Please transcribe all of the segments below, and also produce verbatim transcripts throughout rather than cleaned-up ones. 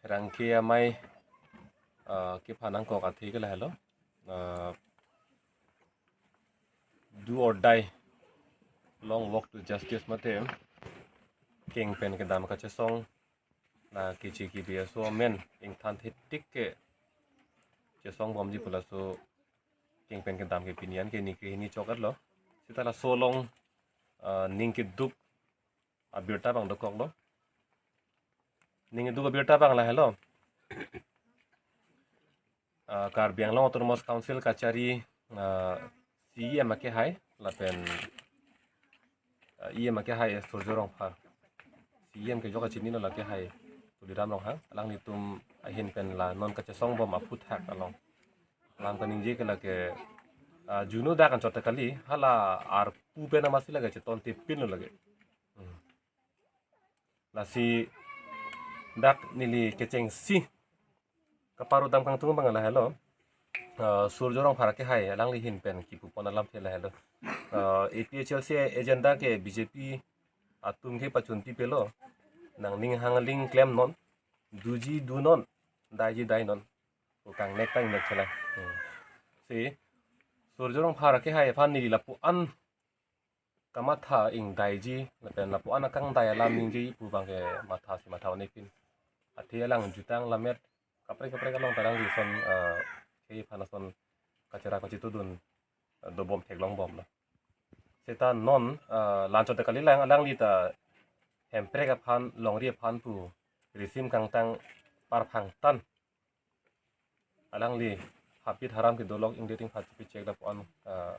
Pherangke amei, ah, kephan nangkok athe ke lahelo. Ah, do or die, long walk to justice mate keng pen kedam kachesong, la keche kebi aso amen ingthan thetik ke chesong bomji pu laso keng pen kedam ke pini an ke ni ke hini chok-etlo. Sita laso along, ah, ning keduk abirta abang dokoklo. Ning keduk abirta abang lahelo. Ah, Karbi Anglong Autonomous Council kachari, ah, C E M akehai lapen, ah, E M akehai Surjya Rongphar. C E M ke jok kachinilo, la akehai Tuliram Ronghang. Alanglitum ahin pen la non kachesong bom aphuthak along lam kaningje ke lake, ah, juno dak anchot kali, hala arpu pen amatsi lake cheton tipinlo lake. Hmm. Lasi dak neli kechengsi kaparudam kangtung abang lahelo. Ah, Surjya Rongphar akehai alangli ahin pen kipupon alamthe lahelo. Ah, A P H L C agenda ke B J P atum ke pachunpi pelo. Nangning hang aling klemnon, doji donon, daiji dainon. Pu kangnek ta ingnek chelai. Hmm. Si Surjya Rongphar akehai aphan neli lapu-an kamatha ingdaiji lapen lapu-an akangdai alam ningjeji pu abang ke mathasi matha un-epin. Athe alang jutang lammet kaprek kaprek along ta alangli ason, eh, khei aphan ason kachera kachitudun, eh, dobom theklong bomlo. Sita non, eh, la anchot kali lang, alangli ta Hemprek aphan, longri aphan pu risim kangtang parphang tan alangli hapit haram kedolok ingdei ting phat chepechek lapu-an, ah,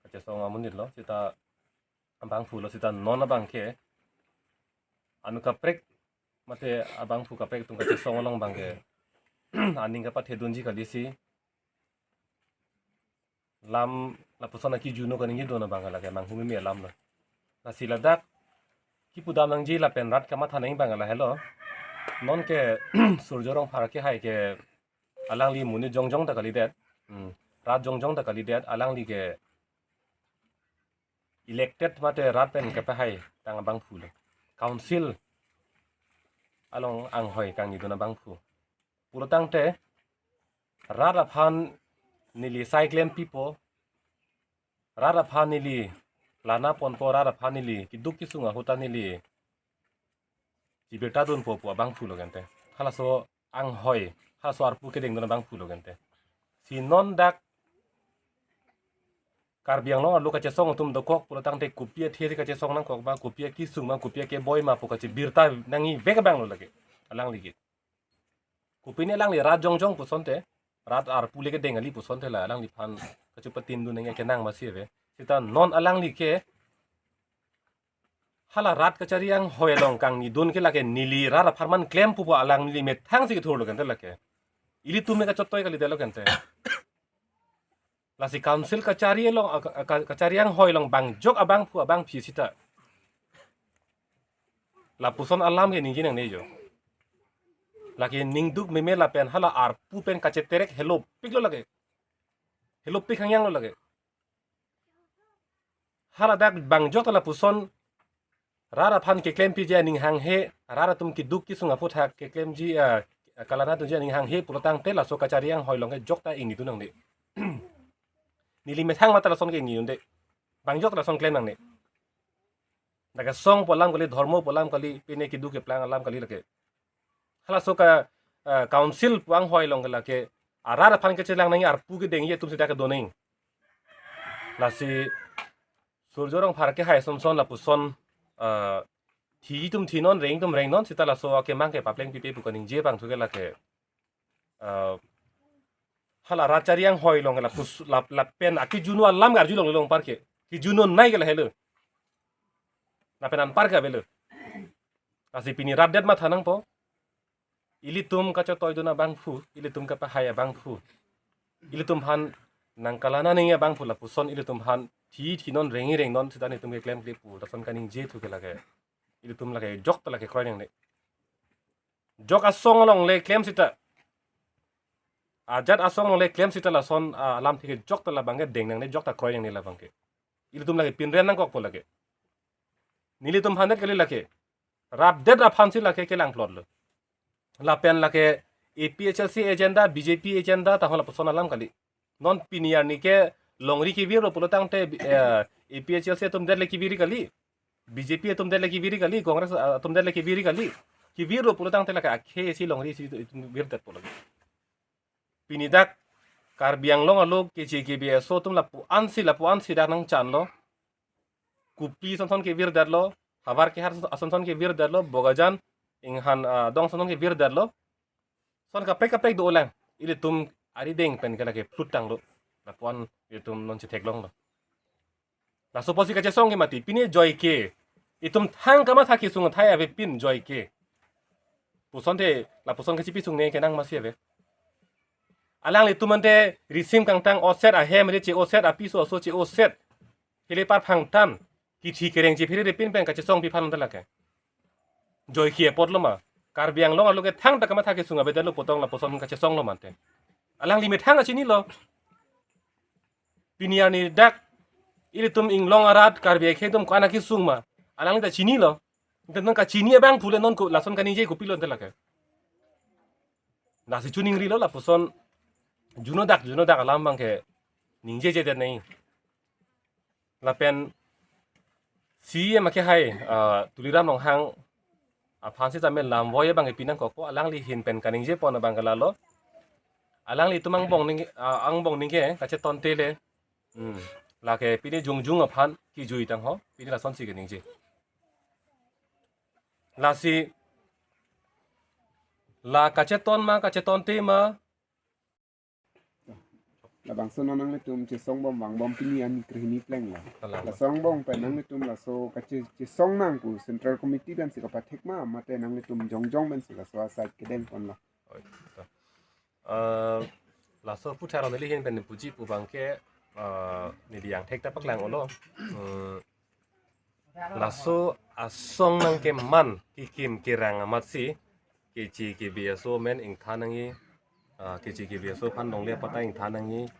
kachesong amonitlo, sita abangphulo. Sita non abang ke anu kaprek mate abangphu kaprek atum kachesong along abang ke aning kapathedunji kalisi, lam lapuson aki juno kaningje dun abang lake manghumeme alamlo. Lasi ladak kipudam nangji lapen rat kamatha nangji abang lahelo. Non ke Surjya Rongphar akehai ke alangli monit jongjong ta kalidet. Hmm. Rat jongjong ta kalidet, alangli ke elected mate rat pen kepahai tang abangphulo. Council along anghoi kangnidun abangphu. Pulotangte rat aphan neli sai klempipo, rat aphan neli lana ponpo, rat aphan neli keduk kesung ahut ta neli chibirta dunpo pu abangphulo kente. Halaso anghoi, halaso arpu kedengdun abangphulo kente. Si non dak Karbi Anglong arlo kachesong atum dokok pulotangte kopi athe kachesong nangkok ma, kopi akesung ma, kopi akeboi ma pu kachibirta nangji vek abanglo lake alangli ke. Kopine alangli rat jongjong pusonte, rat arpu le kedeng kali pusonte la alangliphan kachepatindun nangji akenang masi ave. Sita non alangli ke hala rat kachari anghoi along kangnidun ke lake neli rat apharman klem pupo, alangli methangsi kethurlo kente lake. Ilitum me kachotoi kalidetlo kente. Lasi council kachari along, a, ka, ka, kachari anghoi along bangjok abangphu abangphi sita lapuson alam ke ningje nangne jo. Lake ningduk meme lapen hala arpu pen kacheterek helopiklo lake. Helopik hangyanglo lake. Hala dak bangjok ta lapuson rat aphan keklempi ji aning hanghe, rat atum keduk kesung aphuthak keklemji, ah, kalana tunji aning hanghe pulotangte laso kachari anghoi along ke jokta ingnidun nangne. Neli methang mata lason ke ingnidunde. Bangjok lason klem nangne. Dak kesong pu alam kali, dhormo pu alam kali, pine keduk keplang alam kali lake. Halaso ka, eh, council pu anghoi along ke lake, ah, rat aphan kechelang nangji arpu kedengji atum sita kedo nangji. Lasi Surjya Rongphar akehai sonson lapuson, eh, thitum thinon, rengtum rengnon, sita laso akemang ke paplengpipe pu kaningje abangthu ke lake. Eh, hala rat chari anghoi along ke lapus, lap, lapen aki juno alam ke arjulongle anpar ke. Kejunonei ke lahelo. Lapen anpar ke avelo. Lasi pini rat det matha nangpo. Ilitum kachotoidun abangphu, ilitum kapahai abangphu, ilitum aphan nangkalana nangji abangphu lapuson ilitum aphan thi thinon rengji rengnon sita nelitum keklemkle pu lason kaningjethu ke lake. Ilitum lake jokta lake kroi nangne. Jok asong along le klem sita. Ajat asong along le klem sita lason, ah, alamthe ke jokta labang ke deng nangne, jokta kroi nangne labang ke. Ilitum lake pinren nangkokpo lake. Nelitum aphan det kali lake. Rat det aphansi lake kelangplotlo. lapen lake A P H L C agenda, B J P agenda tahon lapuson alam kali. Non pini arni ke longri kevirlo pulo tangte, eh, A P H L C atum det le kevir kali, B J P atum det le kevir kali, Congress, ah, atum det le kevir kali. Kevirlo pulo tangte lake akhei si longri si itum virdet pulo. Pini dak Karbi Anglong along K J K B S O atum lapu-an si, lapu-an si dak nangchanlo. Kupi sonson kevirdetlo, havar kehar sonson kevirdetlo, Bokajan inghan, ah, adong sonson kevirdetlo. Son kaprek kaprek dolang. Ilitum arideng pen ke lake plut tanglo. Lapu-an ilitum non chetheklonglo. Laso apotsi kachesong ke mati. Pini joike. Itum thang kamatha kesung athai avepin joike. Pusonte, lapuson kachipi sungne kenang masi ave. Alanglitum ante risim kangtang oset, ahem re che-oset, apiso aso che-oset. Hele parphangthan. Kithi kereng chephere repin pen kachesong pi aphan ante lake. Joike apotlo ma. Karbi Anglong along ke thangta kamatha kesung avedetlo pu tong lapuson kachesonglo mante. Alangli methang kachinilo. Pini arni dak ilitum inglong arat Karbi akhei atum ko-an akesung ma. Alangli ta chinilo. Ante non kachini abang pule non ko lason kaningje kopilo ante lake. Lasi chuningrilo lapuson juno dak, juno dak alam abang ke ningjejedet nai. Lapen C E M akehai, ah, Tuliram Ronghang aphan sitame lamvoi abang ke pinangkokpo, alangli ahin pen kaningjepon abang ke lalo. Alanglitum angbong ning, ah, angbong ning ke kachetonte le. Hmm. Lake pini jongjung aphan kejui tangho, pini lasonsi kaningje. Lasi la kacheton ma, kachetonte ma. Labangso non nanglitum chesongbom vangbom pini arni krehini plenglo. Kalang. Laso angbong pen nanglitum laso kache, chesong nang pu Central Committee pensi kapathek ma, mate nanglitum jongjong pensi laso asai kedengponlo. Oi, to. Eh, laso aphuthak neli ahin pen puji pu abang ke, eh, neli angthek ta paklang-olo. Hmm. Laso asong nangkeman kekim kerang amatsi K J K B S O amen ingthan nangji, ah, K J K B S O aphan longle apata ingthan nangji,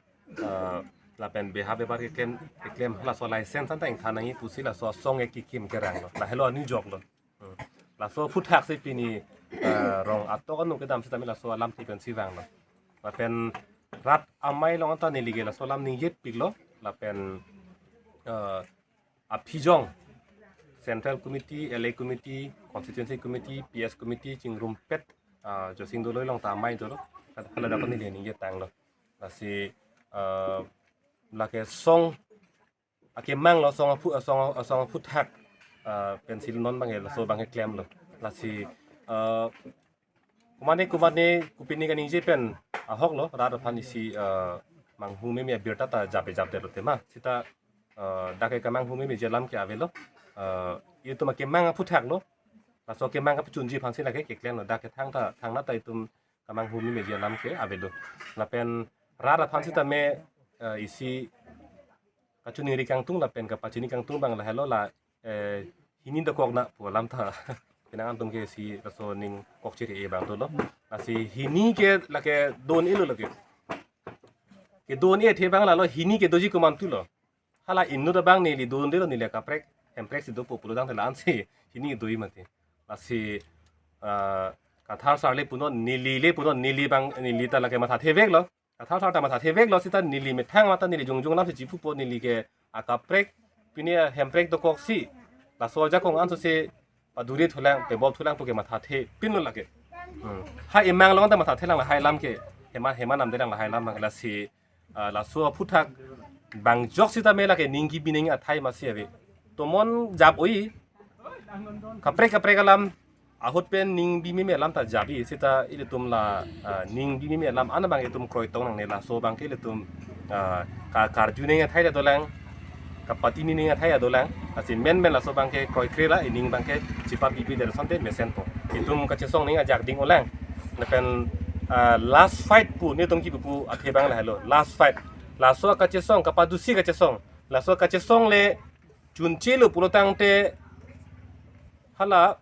ah, lapen beha bebar keklem, keklem laso license anta ingthan nangji pusi laso asong ke kekim keranglo. Lahelo anijoklo. Hmm. Laso aphuthak si pini, ah, rong atok anu kedam sitame laso alam si pensi vanglo. Lapen rat amei along anta neli ke laso alam ningjepiklo. Lapen, ah, aphijong Central Committee, L A Committee, Constituency Committee, P S Committee chingrumpet, ah, Josing Doloi along ta amei dolo. Hala dak neli ningje tanglo. Lasi, ah, lake song akemanglo, song aphu, song, song aphuthak, ah, pensi non abang ke laso abang ke klemlo. Lasi, ah, komatne komatne kopine kaningje pen ahoklo, rat aphan isi, eh, manghu meme abirta ta jape japdetlo tema. Sita, eh, dak ke kamanghu memeji alam ke avelo. Eh, itum akemang aphuthaklo. Laso akemang kapachunji aphansi lake keklemlo. Dak ke thangta, thangnat ta itum kamanghu memeji alam ke avelo. Lapen rat aphan sitame, eh, isi kachiningri kangtung lapen kapachini kangtung abang lahelo la, eh, hini dokok na pu alam ta. Penang antum ke isi laso ning kokchiri abang dolo. Lasi hini ke lake don-elo lake. Kedon-e athe abang lalo hini ke doji komantulo. Hala inut abang neli dondelo, neli kaprek, hemprek si dopo pulo tangte la-ansi hini doji mati. Lasi, ah, Kathar sar le punon, neli le punon, neli abang, neli ta lake mathatheveklo. Kathar sar ta mathatheveklo sita neli methang mate neli jongjong alamsi chipupo, neli ke akaprek pine hemprek dokoksi laso ajakong ansose paduri thulang, pebop thulang puke mathathepinlo lake. Hmm. Ha emang along ta mathathelang lahai alam ke, hema, hema namdelang lahai alam lasi, ah, laso aphuthak bang jok sitame lake ning kebi nangji athai masi ave. Tomon jap oi, kaprek kaprek alam ahut pen ning bi meme alam ta jabi sita ilitum la, ah, ning bi meme alam an abang itum kroitong nangne, laso abang ke ilitum, ah, ka karju nangji athai ta dolang, kapatini nangji athai ta dolang, lasi menmen laso abang ke kroikre la ining abang ke chipabibi der sonte mesenpo. Itum kachesong nangji ajak ding olang. Lapen, ah, last fight pu netum kipu athe abang lahelo, last fight. Laso kachesong, kapadusi kachesong. Laso kachesong le chunchelo pulo tangte hala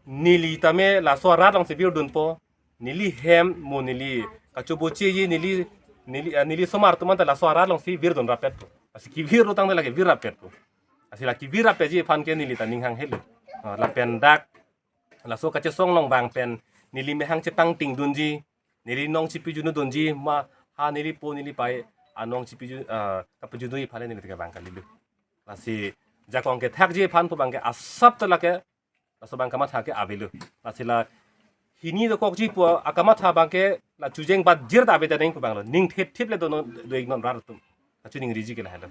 neli tame laso arat alongsi virdunpo, neli hem mo neli kachobocheji, neli, neli, ah, neli somar atum anta laso arat alongsi virdun rapetpo. Lasi kevirlo tangte lake vir rapetpo. Lasi la kevir rapetji aphan ke neli ta ning hanghelo. Ah, lapen dak laso kachesong along vang pen neli mehang chepangting dunji, neli nong chipijunu dunji ma, ha neli po neli pai anong chipiju, ah, kapijunu iphan le neli kevang kalilo. Lasi jakong kethakji aphan pu abangke asap ta lake, laso abang kamatha ke avelo. Lasi la hini dokokji pu akamatha abangke la chojeng bat jir ta ave ta neng pu abanglo. Ning thip thip le dono do-ik non rat atum. Kachiningriji ke lahelo.